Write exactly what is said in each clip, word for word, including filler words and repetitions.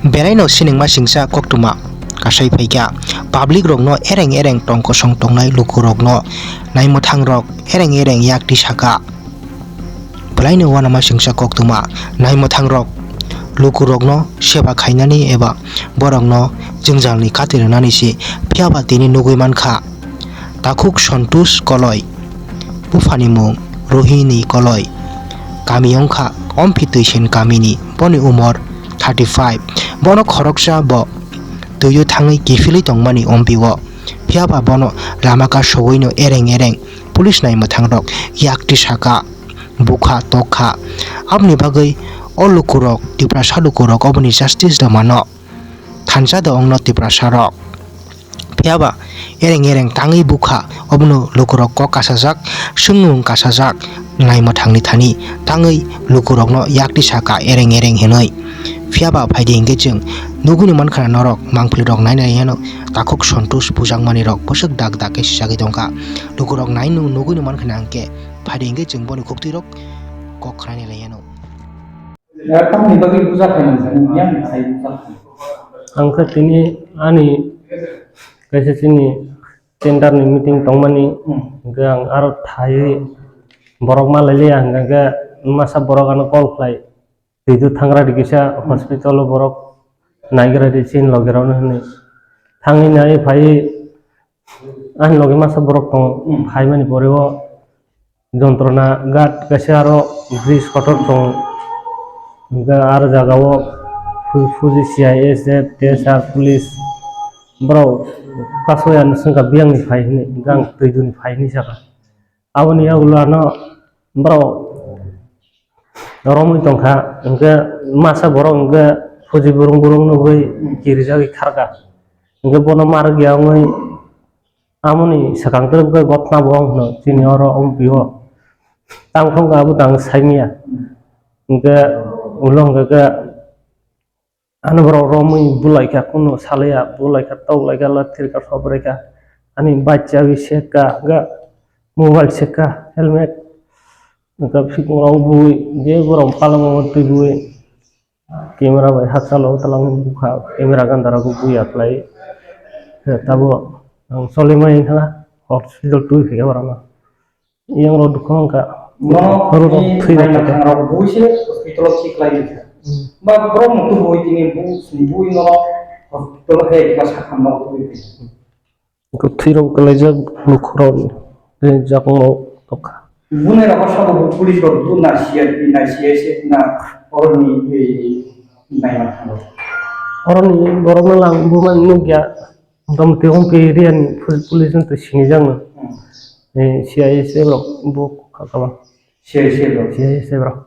Belaino siningma singcha koktwma kasai phaikha. Public rokno ereng ereng tong kosong tongnai lukurokno naimwthang rok ereng ereng yakti saka. Belaino uanama singcha koktwma naimwthang rok lukurokno seba khainani eba borokno jwngjalni kati rwnani se, phiyaba tini nugwi mankha. Takhuk Santosh Koloi, buphani mung Rohini Koloi, kami wngkha Ompi Twisen kamini, boni umor thirty five. Bono khoroksa bo twio thangwi kiphilwi tongmani Ompi o, phiyaba bono lama kasogwino ereng ereng police naimwthang rok yakti saka, bukha tokha. Aboni bagwi o lukurok, Tiprasa lukurok oboni justice da mano. Thansa da wngno Tiprasa rok. Phiyaba ereng ereng tangwi bukha, obono lukurok kok kasajak, swngnung kasajak, naimwthangni thani tangwi lukurokno yakti saka ereng ereng hinwi. Phiyaba phaidi hwnkhe chwng nugwino mankha norok mangpili rok nai nai yano takhuk Santosh pujakmani rok bwswk dak dak khe sijagwi tongkha. Lukurok nai nung nugwino mankha hwnkhe phaidi hwnkhe chwng boni khuktwi rok kok khwnani lai yano. Tamni bagwi bujakha nang, yang sai bujakha. Ang khe tini ani kaisa chini tender ni meeting tongmani, hmm, hwnkhe ang aro thaiwi borok ma lailiya, hwnkhe masa borok ano call khlai, twidu thangra di kisa, hmm, hospital o borok naigra di chini logi rok no hinwi thangwi nai phaiwi ani logi masa borok tongo, hmm, phaimani pore o jontrona guard kaisa aro bridge kotor tongo. Hwnkhe aro jaga o fu-, fuji C I S F, T S R, police borok kasoya no swngkha biyang ni phai hinwi, hwnkhe ang twidu ni phai hinwi sakha. Aboni yagulo ano borok romwi tongkha, hwnkhe masa borok hwnkhe fuji burung burung nugwi kirijagwi kharkha. Hwnkhe bono ma rwkya wngwi Amoni swkang twrwk khe gotna bo wng hwno chini oro Ompi o. Tang thong kha abo tang saimanya. Hwnkhe ulo hwnkhe khe ano borok romwi bulaikha, kunu salaiya, bulaikha, toklaikha, lathirikha, sobraikha. Ani bike chabi sekha, hwnkhe mobile sekha, helmet, hwnkhe fikung rok bui, je borok palongo twi bui. Camera bai hakchalo twlang bukha, camera ganda rok buya khlai. Tabo ang choli mai wngkha, hospital twi phikha borok no. Yang rok dukha wngkha. Bono rok thwi rok thangkha. Rok bui se hospital o thik khlai kha. Hmm. Ba borok no tubui tini bu, bui no hospital he ba sakam no tubui kha. Kwthwirok kwlaijak lukurokni jakmano tokha. Bunai rok sabo bo police rok duna C R P na C I S F na oroni, eh, naima thango. Oroni borokno lang bumani nukya, motamoti Ompi area ni pol-, police no twi sinijakno. Hmm. Eh, C I S F rok bo kha kama. C I S F rok. C I S F rok.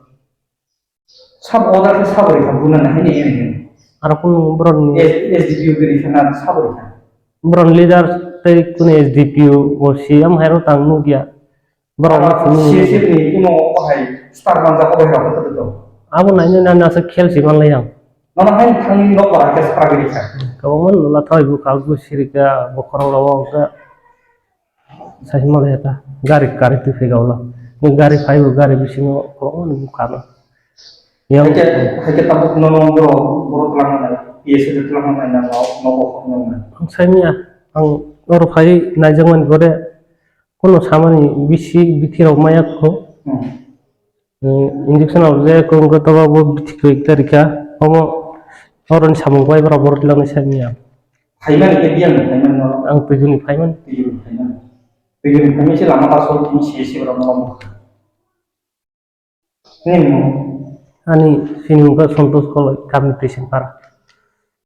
Sab order khe sabo rikha, buna na haini eng. Aro kunu borokni S-, S D P O gini khana sabo rikha. Borokni leader tei kunu S D P O, O C, am hairo tang nukya. Borok aro simi C S F ni kuno bahai star manjak bahai rok to to. Abo naini nani asa khel si manlai ang. Nono hai thangni nok bara khe star gini kha. Kabangma nula thai bu kha bu sirika bokhorok rok khe. Sai hwnmale ta gari, gari twi phai gaulo. Gari phai bo gari bisingo kwbangma ni bwkha no. Yang haikhe, haikhe tabuk nono borok, borok twlangma nai, P S F twlangma nai na no, nogo hokno nai. Ang sai manya, ang oro phai naijakmani pore, kono samani bisi bithi rok maya kho. Hmm. Eh, injection rok je kung khe tobo bo bithi kwrwi khe rikha, omo oroni samung bai borok borok twlangni sai manya. Phaimani khe biyang ni phaimani no? Ang twijuni phaimani. Twijuni phaimani. Twijuni phaimani se lama ta sol tini se se borok no. Nini mung? Ani sini mung khe Santosh Koloi, kami Twisin Para.